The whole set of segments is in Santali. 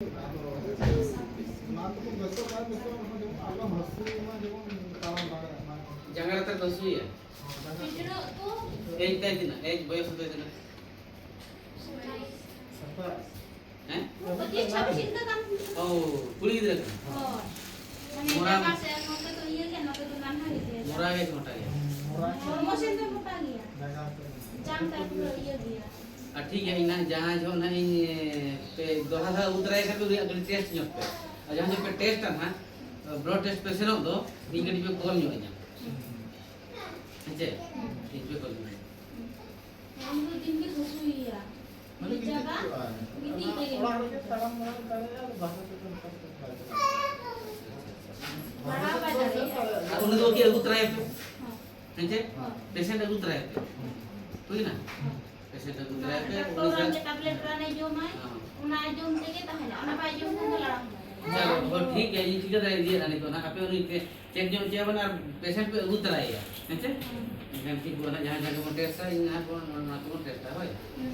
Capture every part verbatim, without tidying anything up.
ᱚᱱᱟ ᱠᱚᱫᱚ ᱵᱮᱥᱚᱜ ᱵᱟᱭ ᱵᱮᱥᱚᱜ, ᱚᱱᱟ ᱡᱮᱢᱚᱱ ᱟᱞᱚ ᱦᱟᱹᱥᱩᱭᱮ ᱢᱟ, ᱡᱮᱢᱚᱱ ᱛᱟᱲᱟᱢ ᱫᱟᱲᱮᱭᱟᱜ ᱢᱟ᱾ ᱡᱟᱸᱜᱟ ᱨᱮ ᱛᱟᱦᱮᱸ ᱫᱚ ᱦᱟᱹᱥᱩᱭᱮᱭᱟ? ᱦᱚᱸ, ᱡᱟᱸᱜᱟ ᱨᱮ᱾ ᱮᱡᱽ ᱛᱟᱭ ᱛᱤᱱᱟᱹᱜ? ᱮᱡᱽ, ᱵᱚᱭᱚᱥ ᱛᱟᱭ ᱛᱤᱱᱟᱹᱜ? ᱥᱟᱛᱟᱥ᱾ ᱦᱮᱸ? ᱯᱚᱸᱪᱤᱥ ᱪᱷᱟᱵᱵᱤᱥ ᱤᱱᱠᱟᱹ ᱜᱟᱱ ᱦᱩᱭᱩᱜᱼᱟ᱾ ᱚ, ᱠᱩᱲᱤ ᱜᱤᱫᱽᱨᱟᱹ ᱠᱟᱱᱟ᱾ ᱦᱳᱭ᱾ ᱢᱟᱱᱮ ᱢᱚᱲᱟ ᱡᱟᱸᱜᱟ ᱥᱮᱫ ᱱᱚᱛᱮ ᱫᱚ ᱤᱭᱟᱹ ᱜᱮᱭᱟ, ᱱᱚᱛᱮ ᱫᱚ ᱱᱟᱱᱦᱟ ᱜᱮ ᱜᱮᱭᱟ᱾ ᱢᱚᱲᱟ ᱜᱮ ᱢᱚᱴᱟ ᱜᱮᱭᱟ᱾ ᱦᱚᱲᱢᱚ ᱥᱮᱫ ᱫᱚ ᱢᱚᱴᱟ ᱜᱮᱭᱟ᱾ ᱡᱟᱝ ᱛᱟᱭ ᱯᱩᱨᱟᱹ ᱤᱭᱟᱹ ᱜᱮᱭᱟ᱾ ᱟᱨ ᱴᱷᱤᱠ ᱜᱮᱭᱟ, ᱤᱧ ᱱᱟᱜ ᱡᱟᱦᱟᱸ ᱡᱚᱦᱚᱜ ᱱᱟᱜ ᱤᱧ, ᱮ, ᱯᱮ ᱫᱚᱦᱲᱟ ᱫᱷᱟᱣ ᱟᱹᱜᱩ ᱛᱚᱨᱟᱭ ᱠᱷᱟᱱ ᱯᱮ, ᱩᱱᱤᱭᱟᱜ ᱠᱟᱹᱴᱤᱡ ᱴᱮᱥᱴ ᱧᱚᱜ ᱯᱮ᱾ ᱟᱨ ᱡᱟᱦᱟᱸ ᱡᱚᱦᱚᱜ ᱯᱮ ᱴᱮᱥᱴᱟ ᱱᱟᱜ, ᱵᱞᱟᱰ ᱴᱮᱥᱴ ᱯᱮ ᱥᱮᱱᱚᱜ ᱫᱚ, ᱤᱧ ᱠᱟᱹᱴᱤᱡ ᱯᱮ ᱠᱚᱞ ᱧᱚᱜ ᱟᱹᱧᱟ᱾ ᱦᱮᱸ ᱪᱮ? ᱤᱧ ᱯᱮ ᱠᱚᱞ ᱧᱚᱜ ᱟᱹᱧᱟ᱾ ᱟᱢ ᱫᱚ ᱫᱤᱱ ᱜᱮ ᱦᱟᱹᱥᱩᱭᱮᱭᱟ᱾ ᱢᱟᱱᱮ ᱢᱤᱫ ᱜᱤᱛᱤᱡ ᱡᱟᱭᱜᱟ ᱠᱚᱜᱼᱟᱭ᱾ ᱜᱤᱛᱤᱡ ᱨᱮᱜᱮ᱾ ᱚᱲᱟᱜ ᱨᱮᱜᱮ ᱛᱟᱲᱟᱢ ᱵᱟᱲᱟ ᱫᱟᱲᱮᱭᱟᱜᱼᱟ, ᱟᱨ ᱵᱟᱦᱨᱮ ᱛᱮᱫᱚ ᱚᱱᱠᱟ ᱫᱚ ᱵᱟᱭ ᱫᱟᱲᱮᱭᱟᱜᱼᱟ᱾ ᱫᱟᱬᱟ ᱵᱟᱭ ᱫᱟᱲᱮᱭᱟᱜᱼᱟ᱾ ᱟᱨ ᱩᱱᱤ ᱫᱚ ᱠᱤ ᱟᱹᱜᱩ ᱛᱚᱨᱟᱭᱮᱯᱮ? ᱦᱮᱸ᱾ ᱦᱮᱸ ᱪᱮ? ᱦᱮᱸ᱾ ᱯᱮᱥᱮᱱᱴ ᱟᱹᱜᱩ ᱛᱚᱨᱟᱭᱮᱯᱮ᱾ ᱦᱩᱭᱱᱟ? ᱦᱮᱸ᱾ ᱯᱮᱥᱮᱱᱴ ᱟᱹᱜᱩ ᱛᱚᱨᱟᱭᱮᱯᱮ, ᱰᱟᱠᱛᱚᱨ ᱩᱱᱤ ᱨᱟᱱ ᱥᱟᱶ ᱜᱮ, ᱴᱮᱵᱞᱮᱴ ᱨᱟᱱᱮ ᱡᱚᱢᱟᱭ, ᱦᱮᱸ᱾ ᱚᱱᱟ ᱡᱚᱢ ᱛᱮᱜᱮ ᱛᱟᱦᱮᱱᱟ, ᱚᱱᱟ ᱵᱟᱭ ᱡᱚᱢ ᱠᱷᱟᱱ ᱫᱚ ᱞᱟᱲᱟᱢ ᱫᱟᱲᱮᱭᱟᱜᱼᱟ᱾ ᱪᱚᱞᱚ, ᱦᱳᱭ, ᱴᱷᱤᱠ ᱜᱮᱭᱟ, ᱤᱧ ᱴᱷᱤᱠᱟᱹ ᱫᱟᱲᱮ ᱤᱫᱤᱭᱮᱫᱟ ᱱᱤᱛᱚᱜ ᱱᱟᱦᱟᱜ, ᱟᱯᱮ ᱩᱱᱤ ᱪᱮᱠ ᱧᱚᱜ ᱦᱚᱪᱚᱭᱟ ᱵᱚᱱ ᱟᱨ ᱯᱮᱥᱮᱱᱴ ᱯᱮ ᱟᱹᱜᱩ ᱛᱚᱨᱟᱭᱮᱭᱟ, ᱦᱮᱸ ᱪᱮ? ᱦᱮᱸ᱾ ᱮᱱᱠᱷᱟᱱ ᱴᱷᱤᱠ ᱵᱚᱱᱟ, ᱡᱟᱦᱟᱸ ᱡᱟᱦᱟᱸ ᱜᱮᱵᱚᱱ ᱴᱮᱥᱴᱟ, ᱤᱧ ᱱᱟᱦᱟᱜ ᱵᱚᱱ, ᱱᱚᱣᱟ ᱠᱚᱵᱚᱱ ᱴᱮᱥᱴᱟ, ᱦᱳᱭ? ᱦᱮᱸ᱾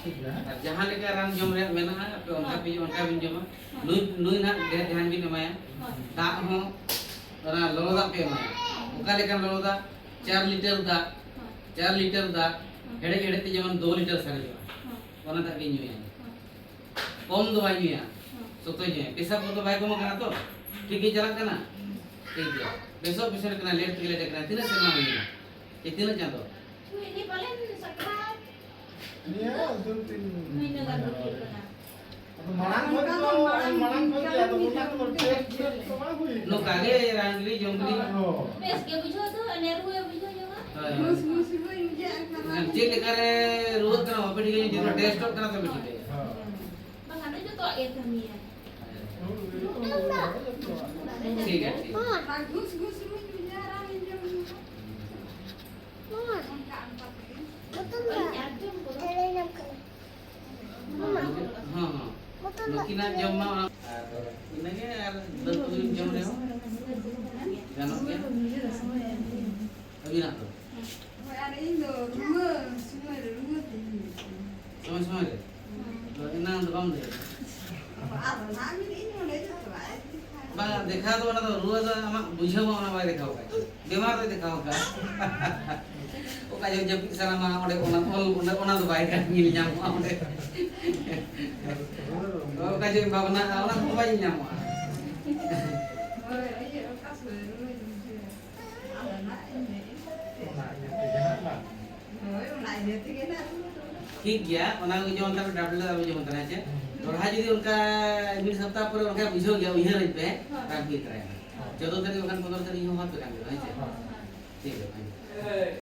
ᱴᱷᱤᱠ ᱜᱮᱭᱟ, ᱦᱮᱸ? ᱟᱨ ᱡᱟᱦᱟᱸ ᱞᱮᱠᱟ ᱨᱟᱱ ᱡᱚᱢ ᱨᱮᱭᱟᱜ ᱢᱮᱱᱟᱜᱼᱟ, ᱟᱯᱮ ᱚᱱᱠᱟ ᱦᱮᱸ᱾ ᱯᱮ, ᱚᱱᱠᱟ ᱵᱤᱱ ᱡᱚᱢᱟ᱾ ᱦᱮᱸ᱾ ᱱᱩᱭ, ᱱᱩᱭ ᱱᱟᱦᱟᱜ ᱰᱷᱮᱨ ᱫᱷᱮᱭᱟᱱ ᱵᱤᱱ ᱮᱢᱟᱭᱟ᱾ ᱦᱮᱸ᱾ ᱫᱟᱜ ᱦᱚᱸ, ᱚᱱᱟ ᱞᱚᱞᱚ ᱫᱟᱜ ᱯᱮ ᱮᱢᱟᱭᱟ᱾ ᱚᱠᱟ ᱞᱮᱠᱟᱱ ᱞᱚᱞᱚ ᱫᱟᱜ? ᱪᱟᱨ ᱞᱤᱴᱟᱨ ᱫᱟᱜ, ᱦᱮᱸ᱾ ᱪᱟᱨ ᱞᱤᱴᱟᱨ ᱫᱟᱜ, ᱦᱮᱸ᱾ ᱦᱮᱰᱮᱡ ᱦᱮᱰᱮᱡ ᱛᱮ ᱡᱮᱢᱚᱱ ᱫᱩ ᱞᱤᱴᱟᱨ ᱥᱟᱨᱮᱡᱚᱜᱼᱟ, ᱦᱮᱸ᱾ ᱚᱱᱟ ᱫᱟᱜ ᱜᱮ ᱧᱩᱭᱟ᱾ ᱦᱮᱸ᱾ ᱠᱚᱢ ᱫᱚ ᱵᱟᱭ ᱧᱩᱭᱟ, ᱦᱮᱸ᱾ ᱥᱚᱠᱛᱚᱭ ᱧᱩᱭᱟ᱾ ᱯᱮᱥᱟᱵ ᱠᱚᱫᱚ ᱵᱟᱭ ᱠᱚᱢ ᱠᱟᱱᱟ ᱛᱚ? ᱴᱷᱤᱠ ᱜᱮ ᱪᱟᱞᱟᱜ ᱠᱟᱱᱟ? ᱴᱷᱤᱠ ᱜᱮᱭᱟ᱾ ᱵᱮᱥᱚᱜ ᱯᱮᱥᱮᱱᱴ ᱠᱟᱱᱟ, ᱞᱮᱴ ᱛᱮᱜᱮ ᱞᱮᱴ ᱠᱟᱱᱟ᱾ ᱛᱤᱱᱟᱹᱜ ᱥᱮᱨᱢᱟ ᱦᱩᱭᱱᱟ? ᱮ, ᱛᱤᱱᱟᱹᱜ ᱪᱟᱸᱫᱚ? ᱦᱩᱭᱱᱟ ᱯᱟᱞᱮᱱ ᱥᱟᱠᱨᱟᱛ᱾ ᱱᱤᱭᱟᱹ ᱫᱩ ᱛᱤᱱ ᱢᱟᱹᱦᱱᱟᱹ ᱜᱟᱱ ᱦᱩᱭᱩᱜ ᱠᱟᱱᱟ᱾ ᱟᱫᱚ ᱢᱟᱲᱟᱝ ᱠᱷᱚᱱ ᱫᱚ, ᱢᱟᱲᱟᱝ ᱠᱷᱚᱱ ᱜᱮ, ᱟᱫᱚ ᱚᱱᱟ ᱠᱚᱫᱚ ᱴᱮᱥᱴ ᱫᱚ ᱵᱟᱝ ᱦᱩᱭ ᱠᱟᱱᱟ᱾ ᱱᱚᱝᱠᱟ ᱜᱮ ᱨᱟᱱ ᱜᱤᱲᱤ, ᱡᱚᱢ ᱜᱤᱲᱤ᱾ ᱦᱳᱭ᱾ ᱵᱮᱥ ᱜᱮ ᱵᱩᱡᱷᱟᱹᱣ ᱫᱚ, ᱮᱱᱮ ᱨᱩᱣᱟᱹ ᱵᱩᱡᱷᱟᱹᱣ ᱧᱚᱜᱟ᱾ ᱦᱳᱭ᱾ ᱢᱩᱥ ᱢᱩᱥ ᱨᱩᱣᱟᱹ ᱵᱩᱡᱷᱟᱹᱜ ᱠᱟᱱᱟ᱾ ᱪᱮᱫ ᱞᱮᱠᱟ ᱨᱮ ᱨᱩᱣᱟᱹᱜ ᱠᱟᱱᱟ, ᱵᱟᱯᱮ ᱴᱷᱤᱠᱟᱹᱭᱟ, ᱡᱩᱫᱤ ᱚᱱᱟ ᱴᱮᱥᱴᱚᱜ ᱠᱟᱱᱟ, ᱛᱚᱵᱮ ᱴᱷᱤᱠᱟᱹᱭᱟ᱾ ᱦᱳᱭ᱾ ᱵᱟᱠᱷᱟᱱ ᱫᱚ ᱡᱚᱛᱚᱣᱟᱜ ᱜᱮ ᱠᱟᱹᱢᱤᱭᱟ᱾ ᱴᱷᱤᱠ ᱜᱮᱭᱟ, ᱴᱷᱤᱠ ᱜᱮᱭᱟ᱾ ᱟᱨ ᱜᱷᱩᱥ ᱜᱷᱩᱥ ᱨᱩᱣᱟᱹ ᱵᱩᱡᱷᱟᱹᱣ, ᱨᱟᱱ ᱤᱧ ᱡᱚᱢ ᱧᱚᱜᱟ᱾ ᱚᱱᱠᱟ, ᱚᱱᱠᱟ ᱛᱮᱜᱮ᱾ ᱟᱨ ᱡᱚᱢ ᱠᱚᱫᱚ? ᱦᱚᱸ, ᱦᱚᱸ᱾ ᱱᱩᱠᱤᱱᱟᱜ ᱡᱚᱢ ᱢᱟ ᱚᱱᱟ, ᱟᱨ ᱤᱱᱟᱹᱜᱮ, ᱟᱨ ᱫᱟᱹᱞ ᱠᱚ ᱡᱩᱫᱤᱢ ᱡᱚᱢ ᱨᱮᱦᱚᱸ ᱜᱟᱱᱚᱜ ᱜᱮᱭᱟ᱾ ᱟᱹᱵᱤᱱᱟᱜ ᱫᱚ? ᱦᱳᱭ, ᱟᱨ ᱤᱧ ᱫᱚ ᱨᱩᱣᱟᱹ ᱥᱚᱢᱚᱭ ᱨᱮ, ᱨᱩᱣᱟᱹ ᱛᱤᱧ ᱦᱩᱭᱩᱜ ᱠᱟᱱᱟ᱾ ᱥᱚᱢᱚᱭ ᱥᱚᱢᱚᱭ ᱨᱮ? ᱦᱮᱸ᱾ ᱛᱚ ᱮᱱᱟᱝ ᱫᱚ ᱵᱟᱢ ᱞᱟᱹᱭ ᱠᱟᱫᱟ᱾ ᱟᱫᱚ ᱱᱟᱜ ᱢᱤᱫ ᱤᱧ ᱱᱚᱰᱮ ᱡᱚᱛᱚᱣᱟᱜ ᱮ ᱫᱮᱠᱷᱟᱣ᱾ ᱵᱟᱝ, ᱫᱮᱠᱷᱟᱣ ᱫᱚ ᱚᱱᱟ ᱫᱚ ᱨᱩᱣᱟᱹ ᱫᱚ ᱟᱢᱟᱜ ᱵᱩᱡᱷᱟᱹᱣ ᱢᱟ ᱚᱱᱟ ᱵᱟᱭ ᱫᱮᱠᱷᱟᱣ ᱠᱟᱜ᱾ ᱵᱮᱢᱟᱨ ᱫᱚᱭ ᱫᱮᱠᱷᱟᱣ ᱠᱟᱜ᱾ ᱚᱠᱟ ᱡᱚᱦᱚᱜ ᱡᱟᱹᱯᱤᱫ ᱥᱟᱱᱟᱢᱟ, ᱚᱸᱰᱮ ᱚᱱᱟ ᱚᱞ, ᱚᱸᱰᱮ ᱚᱱᱟ ᱫᱚ ᱵᱟᱭ ᱧᱮᱞ ᱧᱟᱢᱚᱜᱼᱟ ᱚᱸᱰᱮ᱾ ᱚᱠᱟ ᱡᱚᱦᱚᱜ ᱵᱷᱟᱵᱽᱱᱟᱜᱼᱟ, ᱚᱱᱟ ᱠᱚ ᱵᱟᱭ ᱧᱮᱞ ᱧᱟᱢᱚᱜᱼᱟ᱾ ᱦᱳᱭ, ᱤᱭᱟᱹ, ᱚᱠᱟ ᱥᱚᱢᱚᱭ ᱨᱩᱣᱟᱹᱧ ᱵᱩᱡᱷᱟᱹᱣᱟ᱾ ᱟᱫᱚ ᱱᱟᱜ ᱤᱧ ᱢᱮᱱᱮᱫ᱾ ᱚᱱᱟ ᱤᱭᱟᱹ ᱛᱮᱜᱮ ᱱᱟᱜ ᱨᱩᱣᱟᱹ ᱫᱚ᱾ ᱦᱳᱭ, ᱚᱱᱟ ᱤᱭᱟᱹ ᱛᱮᱜᱮ ᱱᱟᱜ ᱨᱩᱣᱟᱹ ᱫᱚ᱾ ᱴᱷᱤᱠ ᱜᱮᱭᱟ, ᱚᱱᱟ ᱠᱚ ᱡᱮᱢᱚᱱ ᱛᱟᱦᱞᱮ ᱰᱟᱵᱞᱤᱭᱩ ᱟᱨ ᱡᱮᱢᱚᱱ ᱛᱟᱦᱞᱮ, ᱦᱮᱸ ᱪᱮ? ᱦᱩᱸ᱾ ᱫᱚᱲᱦᱟ ᱡᱩᱫᱤ ᱚᱱᱠᱟ ᱢᱤᱫ ᱥᱚᱯᱛᱟᱦ ᱯᱚᱨᱮ ᱚᱱᱠᱟ ᱵᱩᱡᱷᱟᱹᱣ ᱜᱮᱭᱟ, ᱩᱭᱦᱟᱹᱨᱟᱹᱧ ᱯᱮ, ᱦᱳᱭ᱾ ᱨᱟᱱ ᱠᱚ ᱤᱫᱤ ᱛᱚᱨᱟᱭᱟ᱾ ᱦᱳᱭ᱾ ᱪᱳᱫᱽᱫᱚ ᱛᱟᱹᱨᱤᱠᱷ ᱵᱟᱠᱷᱟᱱ ᱯᱚᱱᱨᱚ ᱛᱟᱹᱨᱤᱠᱷ ᱦᱚᱸ ᱦᱚᱦᱚ ᱟᱯᱮ ᱠᱟᱱ ᱜᱮ, ᱦᱮᱸ ᱪᱮ? ᱦᱳᱭ, ᱦᱳᱭ᱾ ᱴᱷᱤᱠ ᱜᱮᱭᱟ, ᱦᱮᱸ᱾